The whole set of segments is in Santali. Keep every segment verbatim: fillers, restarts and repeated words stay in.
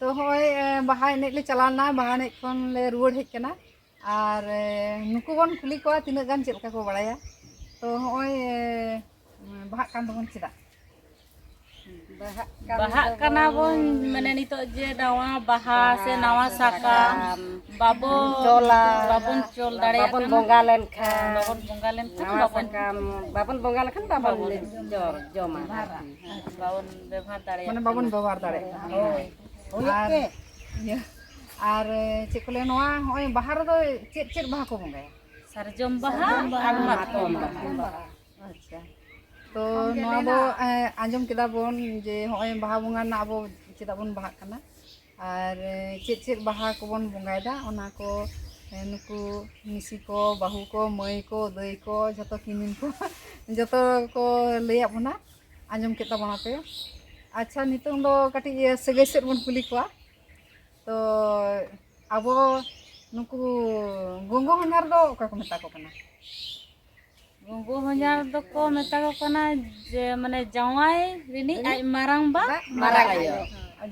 ᱛᱚ ᱦᱚᱸᱜᱼᱚᱭ, ᱮ, ᱵᱟᱦᱟ ᱮᱱᱮᱡ ᱞᱮ ᱪᱟᱞᱟᱣ ᱞᱮᱱᱟ, ᱵᱟᱦᱟ ᱮᱱᱮᱡ ᱠᱷᱚᱱ ᱞᱮ ᱨᱩᱣᱟᱹᱲ ᱦᱮᱡ ᱠᱟᱱᱟ᱾ ᱟᱨ, ᱮ, ᱱᱩᱠᱩ ᱵᱚᱱ ᱠᱩᱞᱤ ᱠᱚᱣᱟ ᱛᱤᱱᱟᱹᱜ ᱜᱟᱱ ᱪᱮᱫ ᱞᱮᱠᱟ ᱠᱚ ᱵᱟᱲᱟᱭᱟ᱾ ᱛᱚ ᱦᱚᱸᱜᱼᱚᱭ, ᱮ, ᱵᱟᱦᱟᱜ ᱠᱟᱱ ᱫᱚᱵᱚᱱ ᱪᱮᱫᱟᱜ? ᱵᱟᱦᱟᱜ ᱠᱟᱱᱟ ᱵᱚᱱ, ᱢᱟᱱᱮ ᱱᱤᱛᱚᱜ ᱡᱮ ᱱᱟᱣᱟ ᱵᱟᱦᱟ ᱥᱮ ᱱᱟᱣᱟ ᱥᱟᱠᱟᱢ ᱵᱟᱵᱚᱱ ᱪᱚᱞᱟ, ᱵᱟᱵᱚᱱ ᱪᱚᱞ ᱫᱟᱲᱮᱭᱟᱜ ᱵᱟᱵᱚᱱ ᱠᱟᱱᱟ᱾ ᱵᱚᱸᱜᱟ ᱞᱮᱱᱠᱷᱟᱱ, ᱵᱟᱵᱚᱱ ᱵᱚᱸᱜᱟ ᱞᱮᱱᱠᱷᱟᱱ ᱱᱟᱣᱟ ᱵᱟᱵᱚᱱ ᱥᱟᱠᱟᱢ ᱵᱟᱵᱚᱱ ᱵᱚᱸᱜᱟ ᱞᱮᱠᱷᱟᱱ ᱵᱟᱵᱚᱱ ᱵᱟᱵᱚᱱ ᱡᱚ-, ᱡᱚᱢᱟ ᱟᱨᱠᱤ᱾ ᱵᱟᱵᱚᱱ ᱵᱮᱵᱚᱦᱟᱨ ᱫᱟᱲᱮᱭᱟᱜ ᱢᱟᱱᱮ ᱵᱟᱵᱚᱱ ᱠᱟᱱᱟ᱾ ᱵᱮᱵᱚᱦᱟᱨ ᱫᱟᱲᱮᱭᱟᱜ ᱠᱟᱱᱟ᱾ ᱦᱳᱭ᱾ ᱦᱩᱭᱩᱜ ᱟᱨ ᱛᱮ᱾ ᱤᱭᱟᱹ, ᱟᱨ ᱪᱮᱫ ᱠᱚ ᱞᱟᱹᱭᱟ, ᱱᱚᱣᱟ ᱦᱚᱸᱜᱼᱚᱭ ᱵᱟᱦᱟ ᱨᱮᱫᱚ ᱪᱮᱫ ᱪᱮᱫ ᱵᱟᱦᱟ ᱠᱚ ᱵᱚᱸᱜᱟᱭᱟ? ᱥᱟᱨᱡᱚᱢ ᱵᱟᱦᱟ ᱟᱨ ᱢᱟᱛᱠᱚᱢ ᱵᱟᱦᱟ᱾ ᱟᱪᱪᱷᱟ, ᱛᱚ ᱱᱚᱣᱟ ᱫᱚ, ᱮ, ᱟᱸᱡᱚᱢ ᱠᱮᱫᱟ ᱵᱚᱱ ᱡᱮ ᱦᱚᱸᱜᱼᱚᱭ ᱵᱟᱦᱟ ᱵᱚᱸᱜᱟ ᱨᱮᱱᱟᱜ ᱟᱵᱚ ᱪᱮᱫᱟᱜ ᱵᱚᱱ ᱵᱟᱦᱟᱜ ᱠᱟᱱᱟ, ᱟᱨ, ᱮ, ᱪᱮᱫ ᱪᱮᱫ ᱵᱟᱦᱟ ᱠᱚᱵᱚᱱ ᱵᱚᱸᱜᱟᱭᱮᱫᱟ, ᱚᱱᱟ ᱠᱚ, ᱮ, ᱱᱩᱠᱩ ᱢᱤᱥᱤ ᱠᱚ, ᱵᱟᱹᱦᱩ ᱠᱚ, ᱢᱟᱹᱭ ᱠᱚ, ᱫᱟᱹᱭ ᱠᱚ, ᱡᱷᱚᱛᱚ ᱠᱤᱢᱤᱱ ᱠᱚ ᱡᱷᱚᱛᱚ ᱠᱚ ᱞᱟᱹᱭᱟᱫ ᱵᱚᱱᱟ, ᱟᱸᱡᱚᱢ ᱠᱮᱫ ᱛᱟᱵᱚᱱᱟᱯᱮ᱾ ᱟᱪᱪᱷᱟ, ᱱᱤᱛᱚᱝ ᱫᱚ ᱠᱟᱹᱴᱤᱡ, ᱤᱭᱟᱹ, ᱥᱟᱹᱜᱟᱹᱭ ᱥᱮᱫ ᱵᱚᱱ ᱠᱩᱞᱤ ᱠᱚᱣᱟ᱾ ᱛᱚ ᱟᱵᱚ ᱱᱩᱠᱩ ᱜᱚᱝᱜᱚ ᱦᱚᱧᱦᱟᱨ ᱫᱚ ᱚᱠᱟ ᱠᱚ ᱢᱮᱛᱟ ᱠᱚ ᱠᱟᱱᱟ? ᱜᱚᱜᱚ ᱦᱚᱧᱦᱟᱨ ᱫᱚᱠᱚ ᱢᱮᱛᱟ ᱠᱚ ᱠᱟᱱᱟ ᱡᱮ, ᱢᱟᱱᱮ, ᱡᱟᱶᱟᱭ ᱨᱤᱱᱤᱡ ᱟᱡ ᱢᱟᱨᱟᱝ ᱵᱟ, ᱢᱟᱨᱟᱝ ᱟᱭᱳ᱾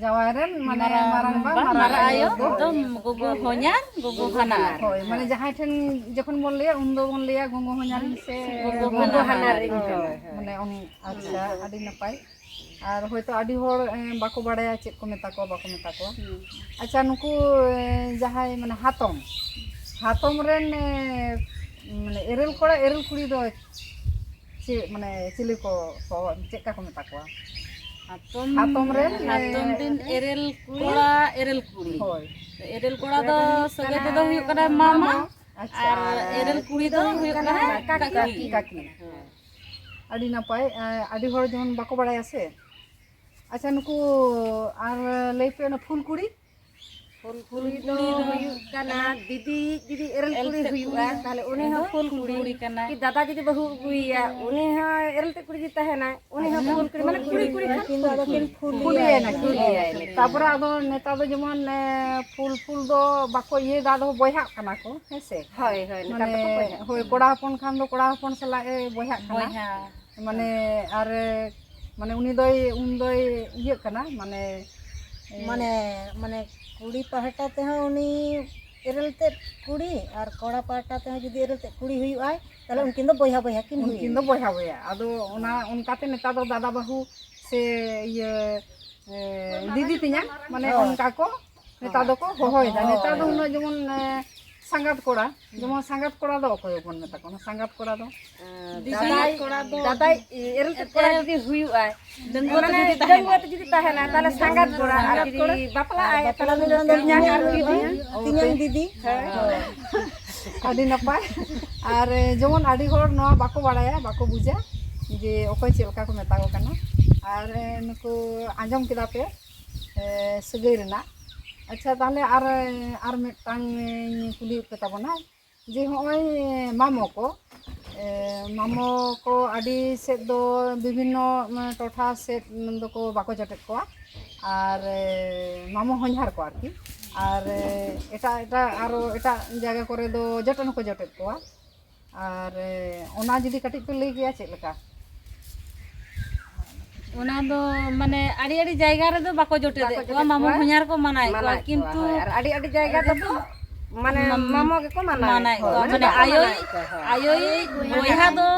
ᱡᱟᱶᱟᱭ ᱨᱮᱱ, ᱢᱟᱱᱮ, ᱢᱟᱨᱟᱝ ᱵᱟ, ᱢᱟᱨᱟᱝ ᱟᱭᱳ ᱫᱚ ᱜᱚᱜᱚ ᱦᱚᱧᱦᱟᱨ, ᱜᱚᱜᱚ ᱦᱟᱱᱟᱨ᱾ ᱦᱳᱭ, ᱢᱟᱱᱮ, ᱡᱟᱦᱟᱸᱭ ᱴᱷᱮᱱ ᱡᱚᱠᱷᱚᱱ ᱵᱚᱱ ᱞᱟᱹᱭᱟ, ᱩᱱ ᱫᱚᱵᱚᱱ ᱞᱟᱹᱭᱟ ᱜᱚᱜᱚ ᱦᱚᱧᱦᱟᱨ ᱥᱮ ᱜᱚᱜᱚ ᱜᱚᱜᱚ ᱦᱟᱱᱟᱨ᱾ ᱦᱟᱱᱟᱨ᱾ ᱦᱳᱭ, ᱦᱳᱭ᱾ ᱢᱟᱱᱮ, ᱩᱱ, ᱟᱪᱪᱷᱟ, ᱟᱹᱰᱤ ᱱᱟᱯᱟᱭ᱾ ᱟᱨ ᱦᱚᱭᱛᱳ ᱟᱹᱰᱤ ᱦᱚᱲ, ᱮ, ᱵᱟᱠᱚ ᱵᱟᱲᱟᱭᱟ ᱪᱮᱫ ᱠᱚ ᱢᱮᱛᱟ ᱠᱚᱣᱟ, ᱵᱟᱠᱚ ᱢᱮᱛᱟ ᱠᱚᱣᱟ᱾ ᱦᱩᱸ᱾ ᱟᱪᱪᱷᱟ, ᱱᱩᱠᱩ, ᱮ, ᱡᱟᱦᱟᱸᱭ, ᱢᱟᱱᱮ, ᱦᱟᱛᱚᱢ, ᱦᱟᱛᱚᱢ ᱨᱮᱱ, ᱮ, ᱢᱟᱱᱮ, ᱮᱨᱮᱞ ᱠᱚᱲᱟ, ᱮᱨᱮᱞ ᱠᱩᱲᱤ ᱫᱚ ᱪᱮᱫ, ᱢᱟᱱᱮ, ᱪᱤᱞᱤ ᱠᱚ, ᱠᱚ, ᱪᱮᱫ ᱞᱮᱠᱟ ᱠᱚ ᱢᱮᱛᱟ ᱠᱚᱣᱟ? ᱦᱟᱛᱚᱢ, ᱦᱟᱛᱚᱢ ᱨᱮᱱ, ᱦᱟᱛᱚᱢ ᱮ, ᱨᱮᱱ ᱮᱨᱮᱞ ᱠᱚᱲᱟ, ᱮᱨᱮᱞ ᱠᱩᱲᱤ᱾ ᱦᱳᱭ᱾ ᱮᱨᱮᱞ ᱠᱚᱲᱟ ᱫᱚ ᱥᱟᱹᱜᱟᱹᱭ ᱛᱮᱫᱚ ᱦᱩᱭᱩᱜ ᱠᱟᱱᱟ ᱢᱟᱢᱟ᱾ ᱟᱪᱪᱷᱟ᱾ ᱟᱨ ᱮᱨᱮᱞ ᱠᱩᱲᱤ ᱫᱚ ᱦᱩᱭᱩᱜ ᱠᱟᱱᱟ ᱠᱟᱠᱤ᱾ ᱠᱟᱠᱤ᱾ ᱦᱮᱸ᱾ ᱟᱹᱰᱤ ᱱᱟᱯᱟᱭ᱾ ᱮ, ᱟᱹᱰᱤ ᱦᱚᱲ ᱡᱮᱢᱚᱱ ᱵᱟᱠᱚ ᱵᱟᱲᱟᱭᱟ ᱥᱮ᱾ ᱟᱪᱪᱷᱟ, ᱱᱩᱠᱩ ᱟᱨ ᱞᱟᱹᱭ ᱯᱮ, ᱚᱱᱟ ᱯᱷᱩᱞ ᱠᱩᱲᱤ? ᱯᱷᱩᱞ ᱠᱩᱲᱤ ᱫᱚ ᱦᱩᱭᱩᱜ ᱠᱟᱱᱟ ᱫᱤᱫᱤ, ᱡᱩᱫᱤ ᱮᱨᱮᱞ ᱠᱩᱲᱤ ᱮᱨᱮᱞ ᱛᱮᱫ ᱦᱩᱭᱩᱜᱼᱟ, ᱠᱩᱲᱤ ᱛᱟᱦᱞᱮ ᱩᱱᱤ ᱦᱚᱸ ᱫᱚ ᱯᱷᱩᱞ ᱠᱩᱲᱤ ᱠᱩᱲᱤ᱾ ᱠᱟᱱᱟᱭ᱾ ᱠᱤ ᱫᱟᱫᱟ ᱡᱩᱫᱤ ᱵᱟᱹᱦᱩ ᱟᱹᱜᱩᱭᱮᱭᱟ, ᱩᱱᱤ ᱦᱚᱸ ᱮᱨᱮᱞ ᱛᱮᱫ ᱠᱩᱲᱤ ᱜᱮ ᱛᱟᱦᱮᱱᱟᱭ, ᱩᱱᱤ ᱦᱚᱸ ᱯᱷᱩᱞ ᱠᱩᱲᱤ, ᱢᱟᱱᱮ ᱠᱩᱲᱤ ᱠᱩᱲᱤ ᱠᱷᱟᱱ ᱩᱱᱠᱤᱱ ᱫᱚ ᱯᱷᱩᱞ ᱟᱫᱚ ᱠᱩᱲᱤ᱾ ᱠᱤᱱ ᱯᱷᱩᱞ ᱯᱷᱩᱞ ᱜᱮᱭᱟ᱾ ᱜᱮᱭᱟ ᱱᱟᱠᱤᱱ᱾ ᱛᱟᱯᱚᱨᱮ ᱟᱫᱚ ᱱᱮᱛᱟᱨ ᱫᱚ ᱡᱮᱢᱚᱱ, ᱮ, ᱯᱷᱩᱞ ᱯᱷᱩᱞ ᱫᱚ ᱵᱟᱠᱚ ᱤᱭᱟᱹᱭᱮᱫᱟ, ᱟᱫᱚ ᱵᱚᱭᱦᱟᱜ ᱠᱟᱱᱟ ᱠᱚ, ᱦᱮᱸ ᱥᱮ? ᱦᱳᱭ, ᱦᱳᱭ, ᱱᱮᱛᱟᱨ ᱢᱟᱱᱮ, ᱫᱚᱠᱚ ᱵᱚᱭᱦᱟᱜ ᱦᱳᱭ, ᱠᱟᱱᱟ᱾ ᱠᱚᱲᱟ ᱦᱚᱯᱚᱱ ᱠᱷᱟᱱ ᱫᱚ ᱠᱚᱲᱟ ᱦᱚᱯᱚᱱ ᱥᱟᱞᱟᱜ ᱮ ᱵᱚᱭᱦᱟᱜ ᱠᱟᱱᱟ᱾ ᱵᱚᱭᱦᱟ᱾ ᱢᱟᱱᱮ, ᱟᱨ, ᱢᱟᱱᱮ, ᱩᱱᱤ ᱫᱚᱭ, ᱩᱱ ᱫᱚᱭ ᱤᱭᱟᱹᱜ ᱠᱟᱱᱟ, ᱢᱟᱱᱮ, ᱢᱟᱱᱮ, ᱢᱟᱱᱮ ᱠᱩᱲᱤ ᱯᱟᱦᱴᱟ ᱛᱮᱦᱚᱸ ᱩᱱᱤ ᱮᱨᱮᱞ ᱛᱮᱫ ᱠᱩᱲᱤ ᱟᱨ ᱠᱚᱲᱟ ᱯᱟᱦᱴᱟ ᱛᱮᱦᱚᱸ ᱡᱩᱫᱤ ᱮᱨᱮᱞ ᱛᱮᱫ ᱠᱩᱲᱤ ᱦᱩᱭᱩᱜᱼᱟᱭ, ᱛᱟᱦᱚᱞᱮ ᱩᱱᱠᱤᱱ ᱫᱚ ᱵᱚᱭᱦᱟ ᱵᱚᱭᱦᱟ ᱠᱤᱱ ᱩᱱᱠᱤᱱ ᱫᱚ ᱦᱩᱭᱩᱜᱼᱟ᱾ ᱵᱚᱭᱦᱟ ᱵᱚᱭᱦᱟ᱾ ᱟᱫᱚ ᱚᱱᱟ ᱚᱱᱠᱟᱛᱮ ᱱᱮᱛᱟᱨ ᱫᱚ ᱫᱟᱫᱟ ᱵᱟᱹᱦᱩ ᱥᱮ ᱤᱭᱟᱹ, ᱮ, ᱫᱤᱫᱤ ᱛᱮᱧᱟᱝ, ᱢᱟᱱᱮ ᱦᱳᱭ᱾ ᱚᱱᱠᱟ ᱠᱚ ᱱᱮᱛᱟᱨ ᱫᱚᱠᱚ ᱦᱚᱦᱚᱭᱮᱫᱟ᱾ ᱦᱳᱭ᱾ ᱱᱮᱛᱟᱨ ᱫᱚ ᱩᱱᱟᱹᱜ ᱡᱮᱢᱚᱱ, ᱮ, ᱥᱟᱸᱜᱟᱛ ᱠᱚᱲᱟ, ᱡᱮᱢᱚᱱ ᱥᱟᱸᱜᱟᱛ ᱠᱚᱲᱟ ᱫᱚ ᱚᱠᱚᱭ ᱵᱚᱱ ᱢᱮᱛᱟ ᱠᱚᱣᱟ? ᱥᱟᱸᱜᱟᱛ ᱠᱚᱲᱟ ᱫᱚ ᱫᱤᱫᱤ ᱫᱟᱫᱟᱭ, ᱠᱚᱲᱟ ᱫᱚ ᱫᱟᱫᱟᱭ ᱮᱨᱮᱞ ᱛᱮᱫ ᱠᱚᱲᱟ ᱡᱩᱫᱤ ᱦᱩᱭᱩᱜᱼᱟᱭ, ᱰᱟᱺᱜᱩᱣᱟᱹ ᱛᱮ ᱢᱟᱱᱮ ᱡᱩᱫᱤ ᱛᱟᱦᱮᱱᱟ, ᱰᱟᱺᱜᱩᱣᱟᱹ ᱛᱮ ᱡᱩᱫᱤ ᱛᱟᱦᱮᱱᱟ, ᱛᱟᱦᱚᱞᱮ ᱥᱟᱸᱜᱟᱛ ᱠᱚᱲᱟ, ᱟᱨ ᱡᱩᱫᱤ ᱵᱟᱯᱞᱟᱜᱼᱟᱭ, ᱛᱟᱦᱚᱞᱮ ᱩᱱᱤ ᱫᱚ ᱛᱮᱧᱟᱝ ᱟᱨ ᱦᱩᱭᱩᱜᱼᱟ᱾ ᱛᱮᱧᱟᱝ ᱫᱤᱫᱤ᱾ ᱦᱳᱭ᱾ ᱟᱹᱰᱤ ᱱᱟᱯᱟᱭ᱾ ᱟᱨ ᱡᱮᱢᱚᱱ ᱟᱹᱰᱤ ᱦᱚᱲ ᱱᱚᱣᱟ ᱵᱟᱠᱚ ᱵᱟᱲᱟᱭᱟ, ᱵᱟᱠᱚ ᱵᱩᱡᱟ ᱡᱮ ᱚᱠᱚᱭ ᱪᱮᱫ ᱞᱮᱠᱟ ᱠᱚ ᱢᱮᱛᱟ ᱠᱚ ᱠᱟᱱᱟ᱾ ᱟᱨ ᱱᱩᱠᱩ ᱟᱸᱡᱚᱢ ᱠᱮᱫᱟ ᱯᱮ, ᱮ, ᱥᱟᱹᱜᱟᱹᱭ ᱨᱮᱱᱟᱜ᱾ ᱟᱪᱪᱷᱟ, ᱛᱟᱦᱚᱞᱮ ᱟᱨ, ᱟᱨ ᱢᱤᱫᱴᱟᱝ ᱤᱧ ᱠᱩᱞᱤᱭᱮᱫ ᱯᱮ ᱛᱟᱵᱚᱱᱟ, ᱡᱮ ᱦᱚᱸᱜᱼᱚᱭ ᱢᱟᱢᱚ ᱠᱚ, ᱮ, ᱢᱟᱢᱚ ᱠᱚ ᱟᱹᱰᱤ ᱥᱮᱫ ᱫᱚ ᱵᱤᱵᱷᱤᱱᱱᱚ, ᱢᱟᱱᱮ, ᱴᱚᱴᱷᱟ ᱥᱮᱫ ᱫᱚᱠᱚ ᱵᱟᱠᱚ ᱡᱚᱴᱮᱫ ᱠᱚᱣᱟ, ᱟᱨ, ᱮ, ᱢᱟᱢᱚ ᱦᱚᱧᱦᱟᱨ ᱠᱚ ᱟᱨᱠᱤ, ᱟᱨ, ᱮ, ᱮᱴᱟᱜ ᱮᱴᱟᱜ ᱟᱨᱚ ᱮᱴᱟᱜ ᱡᱟᱭᱜᱟ ᱠᱚᱨᱮ ᱫᱚ ᱡᱚᱴᱮᱫ ᱦᱚᱸᱠᱚ ᱡᱚᱴᱮᱫ ᱠᱚᱣᱟ᱾ ᱟᱨ, ᱮ, ᱚᱱᱟ ᱡᱩᱫᱤ ᱠᱟᱹᱴᱤᱡ ᱯᱮ ᱞᱟᱹᱭ ᱠᱮᱭᱟ, ᱪᱮᱫ ᱞᱮᱠᱟ? ᱚᱱᱟ ᱫᱚ ᱢᱟᱱᱮ ᱟᱹᱰᱤ ᱟᱹᱰᱤ ᱡᱟᱭᱜᱟ ᱨᱮᱫᱚ ᱵᱟᱠᱚ ᱡᱚᱴᱮᱫᱮᱫ ᱵᱟᱠᱚ ᱠᱚᱣᱟ, ᱡᱚᱴᱮᱫ ᱢᱟᱢᱚ ᱠᱚᱣᱟ᱾ ᱦᱚᱧᱦᱟᱨ ᱠᱚ ᱢᱟᱱᱟᱭᱮᱫ ᱠᱚᱣᱟ, ᱢᱟᱱᱟᱭᱮᱫ ᱠᱤᱱᱛᱩ ᱠᱚᱣᱟ, ᱦᱳᱭ᱾ ᱟᱨ ᱟᱹᱰᱤ ᱟᱹᱰᱤ ᱡᱟᱭᱜᱟ ᱫᱚᱠᱚ ᱢᱟᱱᱮ ᱢᱟᱢ-, ᱢᱟᱢᱚ ᱜᱮᱠᱚ ᱢᱟᱱᱟᱣᱮᱫ ᱢᱟᱱᱟᱣᱮᱫ ᱠᱚᱣᱟ, ᱠᱚᱣᱟ, ᱢᱟᱱᱮ ᱢᱟᱱᱮ ᱵᱟᱠᱚ ᱟᱭᱳᱭ, ᱢᱟᱱᱟᱣᱮᱫ ᱠᱚᱣᱟ, ᱦᱳᱭ᱾ ᱟᱭᱳᱭ ᱞᱟᱹᱭᱟ ᱵᱚᱭᱦᱟ ᱫᱚ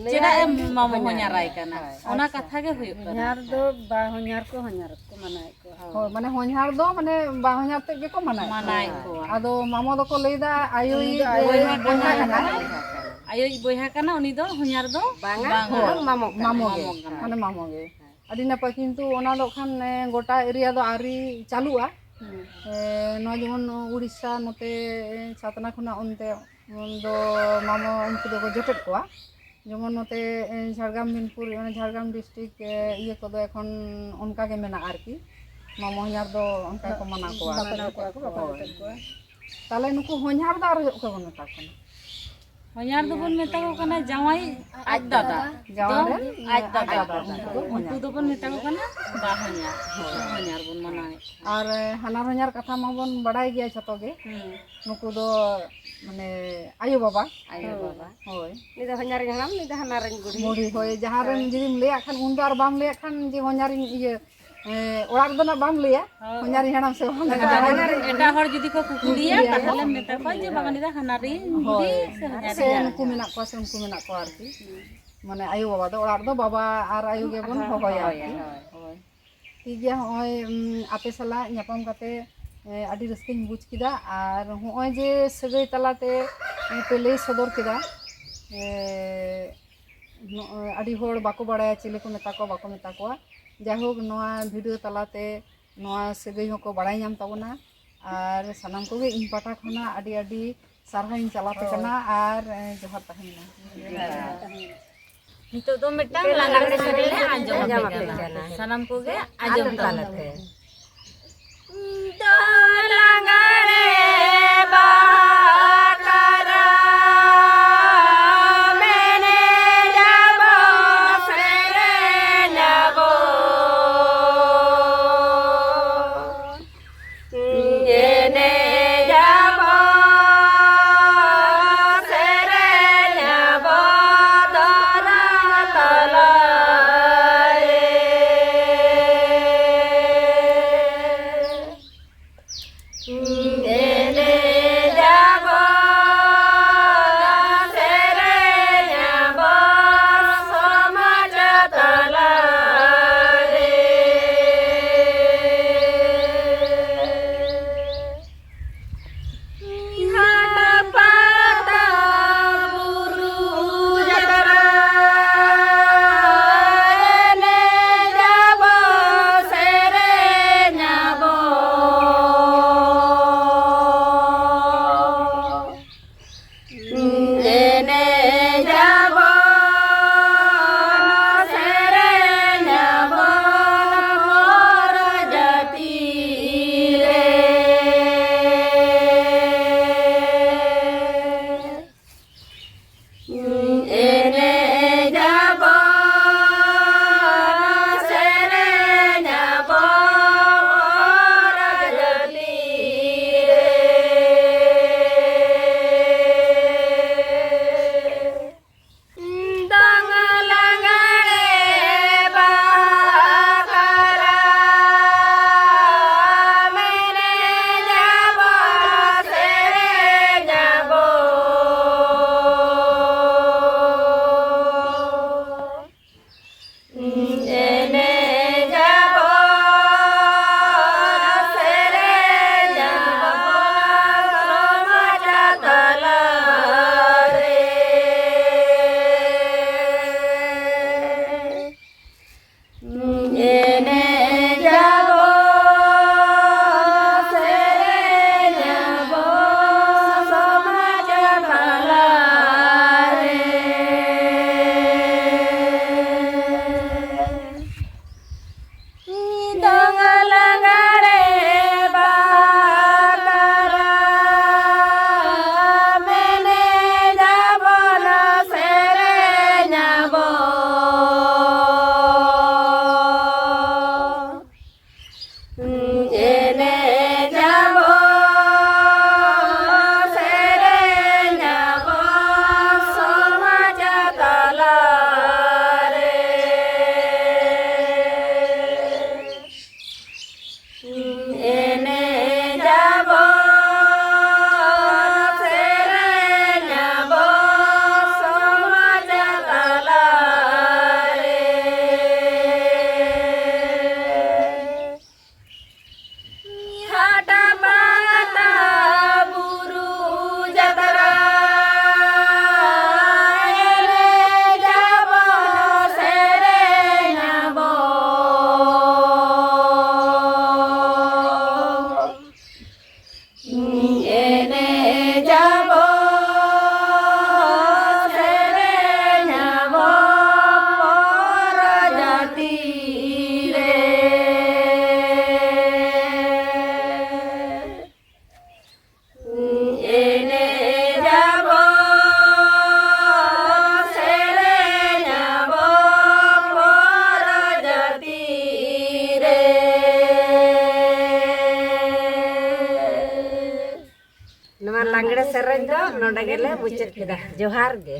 ᱞᱟᱹᱭᱟ ᱪᱮᱫᱟᱜ ᱮ ᱢᱟᱢᱚ ᱦᱚᱧᱦᱟᱨ᱾ ᱦᱚᱧᱦᱟᱨᱟᱭ ᱠᱟᱱᱟ, ᱦᱳᱭ᱾ ᱚᱱᱟ ᱟᱪᱪᱷᱟ᱾ ᱠᱟᱛᱷᱟ ᱜᱮ ᱦᱩᱭᱩᱜ ᱠᱟᱱᱟ᱾ ᱦᱚᱧᱦᱟᱨ ᱫᱚ ᱵᱟ ᱦᱚᱧᱦᱟᱨ ᱠᱚ ᱦᱚᱧᱦᱟᱨ ᱠᱚ ᱢᱟᱱᱟᱣᱮᱫ ᱠᱚᱣᱟ᱾ ᱦᱳᱭ, ᱢᱟᱱᱮ ᱦᱚᱧᱦᱟᱨ ᱫᱚ ᱢᱟᱱᱮ ᱵᱟ ᱦᱚᱧᱦᱟᱨ ᱛᱮᱫ ᱜᱮᱠᱚ ᱢᱟᱱᱟᱣᱮᱫ ᱢᱟᱱᱟᱣᱮᱫ ᱠᱚᱣᱟ᱾ ᱠᱚᱣᱟ᱾ ᱟᱫᱚ ᱢᱟᱢᱚ ᱫᱚᱠᱚ ᱞᱟᱹᱭᱫᱟ ᱟᱭᱳᱭᱤᱡ ᱩᱱᱤ ᱫᱚ ᱟᱭᱳᱭᱤᱡ ᱵᱚᱭᱦᱟ ᱵᱚᱭᱦᱟ ᱠᱟᱱᱟᱭ᱾ ᱠᱟᱱᱟᱭ᱾ ᱟᱭᱳᱭᱤᱡ ᱵᱚᱭᱦᱟ ᱠᱟᱱᱟ, ᱩᱱᱤ ᱫᱚ ᱦᱚᱧᱦᱟᱨ ᱫᱚ ᱵᱟᱝᱟ, ᱵᱟᱝᱟ᱾ ᱩᱱᱤ ᱫᱚ ᱢᱟᱢᱚ ᱠᱟᱱᱟᱭ᱾ ᱢᱟᱢᱚ ᱜᱮ, ᱢᱟᱢᱚ ᱠᱟᱱᱟᱭ᱾ ᱢᱟᱱᱮ ᱢᱟᱢᱚ ᱜᱮ᱾ ᱦᱮᱸ᱾ ᱟᱹᱰᱤ ᱱᱟᱯᱟᱭ, ᱠᱤᱱᱛᱩ ᱚᱱᱟ ᱫᱚ ᱠᱷᱟᱱ, ᱮ, ᱜᱚᱴᱟ area ᱫᱚ ᱟᱹᱣᱨᱤ ᱪᱟᱹᱞᱩᱜᱼᱟ᱾ ᱦᱩᱸ᱾ ᱮ, ᱱᱚᱣᱟ ᱡᱮᱢᱚᱱ ᱩᱲᱤᱥᱥᱟ ᱱᱚᱛᱮ, ᱮ, ᱪᱷᱟᱛᱱᱟ ᱠᱷᱚᱱᱟᱜ ᱚᱱᱛᱮ ᱫᱚ ᱢᱟᱢᱚ ᱩᱱᱠᱩ ᱫᱚᱠᱚ ᱡᱚᱴᱮᱫ ᱠᱚᱣᱟ᱾ ᱡᱮᱢᱚᱱ ᱱᱚᱛᱮ, ᱮ, ᱡᱷᱟᱲᱜᱨᱟᱢ, ᱵᱤᱱᱯᱩᱨ, ᱚᱱᱟ ᱡᱷᱟᱲᱜᱨᱟᱢ district, ᱮ, ᱤᱭᱟᱹ ᱠᱚᱫᱚ ᱮᱠᱷᱚᱱ ᱚᱱᱠᱟ ᱜᱮ ᱢᱮᱱᱟᱜᱼᱟ ᱟᱨᱠᱤ᱾ ᱢᱟᱢᱚ ᱦᱚᱧᱦᱟᱨ ᱫᱚ ᱚᱱᱠᱟ ᱠᱚ ᱢᱟᱱᱟᱣ ᱠᱚᱣᱟ᱾ ᱢᱟᱱᱟᱣ ᱠᱚᱣᱟ ᱠᱚ, ᱵᱟᱠᱚ ᱦᱳᱭ᱾ ᱡᱚᱴᱮᱫ ᱠᱚᱣᱟ᱾ ᱛᱟᱦᱚᱞᱮ ᱱᱩᱠᱩ ᱦᱚᱧᱦᱟᱨ ᱫᱚ ᱟᱨ ᱪᱮᱫ ᱠᱚ ᱢᱮᱛᱟ ᱠᱚ ᱠᱟᱱᱟ? ᱦᱚᱧᱦᱟᱨ ᱫᱚᱵᱚᱱ ᱢᱮᱛᱟ ᱠᱚ ᱠᱟᱱᱟ ᱡᱟᱶᱟᱭ ᱟᱡ ᱫᱟᱫᱟ᱾ ᱡᱟᱶᱟᱭ ᱫᱚ ᱨᱮᱱ ᱟᱡ ᱫᱟᱫᱟ᱾ ᱟᱡ ᱫᱟᱫᱟ, ᱩᱱᱠᱩ ᱫᱚ ᱩᱱᱠᱩ ᱦᱚᱧᱦᱟᱨ᱾ ᱫᱚᱵᱚᱱ ᱢᱮᱛᱟ ᱠᱚ ᱠᱟᱱᱟ ᱵᱟ ᱦᱚᱧᱦᱟᱨ᱾ ᱦᱚᱧᱦᱟᱨ ᱵᱚᱱ ᱢᱟᱱᱟᱣᱮᱫ ᱠᱚᱣᱟ᱾ ᱟᱨ ᱦᱟᱱᱦᱟᱨ ᱦᱚᱧᱦᱟᱨ ᱠᱟᱛᱷᱟ ᱢᱟᱵᱚᱱ ᱵᱟᱲᱟᱭ ᱜᱮᱭᱟ ᱡᱷᱚᱛᱚ ᱜᱮ᱾ ᱦᱩᱸ᱾ ᱱᱩᱠᱩ ᱫᱚ ᱢᱟᱱᱮ ᱟᱭᱳ ᱵᱟᱵᱟ᱾ ᱟᱭᱳ ᱵᱟᱵᱟ᱾ ᱦᱳᱭ᱾ ᱱᱩᱭ ᱫᱚ ᱦᱚᱧᱦᱟᱨᱤᱧ ᱦᱟᱲᱟᱢ, ᱱᱩᱭ ᱫᱚ ᱦᱟᱱᱦᱟᱨᱤᱧ ᱵᱩᱰᱷᱤ᱾ ᱵᱩᱰᱷᱤ, ᱦᱳᱭ, ᱡᱟᱦᱟᱸ ᱨᱮᱢ ᱦᱳᱭ᱾ ᱡᱩᱫᱤᱢ ᱞᱟᱹᱭᱟᱜ ᱠᱷᱟᱱ ᱩᱱ ᱫᱚ ᱟᱨ ᱵᱟᱢ ᱞᱟᱹᱭᱟᱜ ᱠᱷᱟᱱ ᱡᱮ ᱦᱚᱧᱦᱟᱨᱤᱧ ᱤᱭᱟᱹ, ᱮ, ᱚᱲᱟᱜ ᱨᱮᱫᱚ ᱱᱟᱜ ᱵᱟᱢ ᱞᱟᱹᱭᱟ, ᱦᱳᱭ᱾ ᱦᱚᱧᱦᱟᱨᱤᱧ ᱦᱟᱲᱟᱢ ᱥᱮ ᱦᱚᱧᱦᱟᱨᱤᱧ ᱦᱟᱲᱟᱢ᱾ ᱮᱴᱟᱜ ᱦᱚᱲ ᱡᱩᱫᱤ ᱠᱚ ᱠᱩᱠᱞᱤᱭᱟ, ᱠᱩᱠᱞᱤᱭᱟ᱾ ᱛᱟᱦᱚᱞᱮᱢ ᱢᱮᱛᱟ ᱠᱚᱣᱟ ᱡᱮ, "ᱵᱟᱵᱟ ᱱᱤᱭᱟᱹ ᱫᱚ ᱦᱟᱱᱦᱟᱨᱤᱧ ᱦᱳᱭ᱾ ᱵᱩᱰᱷᱤ ᱥᱮ ᱦᱚᱧᱦᱟᱨᱤᱧ ᱥᱮ ᱦᱟᱲᱟᱢ ᱩᱱᱠᱩ ᱠᱟᱱᱟ?" ᱢᱮᱱᱟᱜ ᱠᱚᱣᱟ ᱥᱮ ᱩᱱᱠᱩ ᱢᱮᱱᱟᱜ ᱠᱚᱣᱟ ᱟᱨᱠᱤ᱾ ᱢᱟᱱᱮ ᱟᱭᱳ ᱵᱟᱵᱟ ᱫᱚ ᱚᱲᱟᱜ ᱨᱮᱫᱚ ᱵᱟᱵᱟ ᱟᱨ ᱟᱭᱳ ᱜᱮᱵᱚᱱ ᱦᱳᱭ, ᱦᱚᱦᱚᱭᱟ ᱦᱳᱭ, ᱟᱨᱠᱤ᱾ ᱦᱳᱭ᱾ ᱦᱳᱭ᱾ ᱴᱷᱤᱠ ᱜᱮᱭᱟ, ᱦᱚᱸᱜᱼᱚᱭ, ᱩᱢ, ᱟᱯᱮ ᱥᱟᱞᱟᱜ ᱧᱟᱯᱟᱢ ᱠᱟᱛᱮ, ᱮ, ᱟᱹᱰᱤ ᱨᱟᱹᱥᱠᱟᱹᱧ ᱵᱩᱡᱽ ᱠᱮᱫᱟ᱾ ᱟᱨ ᱦᱚᱸᱜᱼᱚᱭ ᱡᱮ ᱥᱟᱹᱜᱟᱹᱭ ᱛᱟᱞᱟᱛᱮ, ᱮ, ᱯᱮ ᱞᱟᱹᱭ ᱥᱚᱫᱚᱨ ᱠᱮᱫᱟ, ᱮ, ᱱᱚᱜᱼᱚᱭ ᱟᱹᱰᱤ ᱦᱚᱲ ᱵᱟᱠᱚ ᱵᱟᱲᱟᱭᱟ ᱪᱤᱞᱤ ᱠᱚ ᱢᱮᱛᱟ ᱠᱚᱣᱟ, ᱵᱟᱠᱚ ᱢᱮᱛᱟ ᱠᱚᱣᱟ᱾ ᱡᱟᱭᱦᱳᱠ, ᱱᱚᱣᱟ ᱵᱷᱤᱰᱤᱭᱳ ᱛᱟᱞᱟᱛᱮ ᱱᱚᱣᱟ ᱥᱟᱹᱜᱟᱹᱭ ᱦᱚᱸᱠᱚ ᱵᱟᱲᱟᱭ ᱧᱟᱢ ᱛᱟᱵᱚᱱᱟ᱾ ᱟᱨ ᱥᱟᱱᱟᱢ ᱠᱚᱜᱮ ᱤᱧ ᱯᱟᱦᱴᱟ ᱠᱷᱚᱱᱟᱜ ᱟᱹᱰᱤ ᱟᱹᱰᱤ ᱥᱟᱨᱦᱟᱣᱤᱧ ᱪᱟᱞ ᱟᱯᱮ ᱦᱳᱭ᱾ ᱠᱟᱱᱟ᱾ ᱟᱨ, ᱮ, ᱡᱚᱦᱟᱨ ᱛᱟᱦᱮᱸᱭᱮᱱᱟ᱾ ᱱᱤᱛᱚᱜ ᱫᱚ ᱢᱤᱫᱴᱟᱝ ᱞᱟᱜᱽᱬᱮ ᱥᱮᱨᱮᱧ ᱞᱮ ᱟᱸᱡᱚᱢ ᱟᱯᱮ ᱠᱟᱱᱟ᱾ ᱥᱟᱱᱟᱢ ᱠᱚᱜᱮ ᱟᱸᱡᱚᱢ ᱛᱟᱞᱮ ᱯᱮ᱾ ᱫᱚ ᱞᱟᱜᱽᱬᱮ ᱵᱟᱠᱷᱨᱟ ᱮᱱᱮᱡ ᱟᱵᱚᱱ, ᱥᱮᱨᱮᱧ ᱟᱵᱚᱱ᱾ ᱮᱱᱮᱡ ᱟᱵᱚ, ᱥᱮᱨᱮᱧ ᱟᱵᱚ, ᱫᱷᱚᱨᱚᱢ ᱛᱟᱞᱟ ᱨᱮ᱾ ᱥᱮᱨᱮᱧ ᱫᱚ ᱱᱚᱰᱮ ᱜᱮᱞᱮ ᱢᱩᱪᱟᱹᱫ ᱠᱮᱫᱟ᱾ ᱡᱚᱦᱟᱨ ᱜᱮ᱾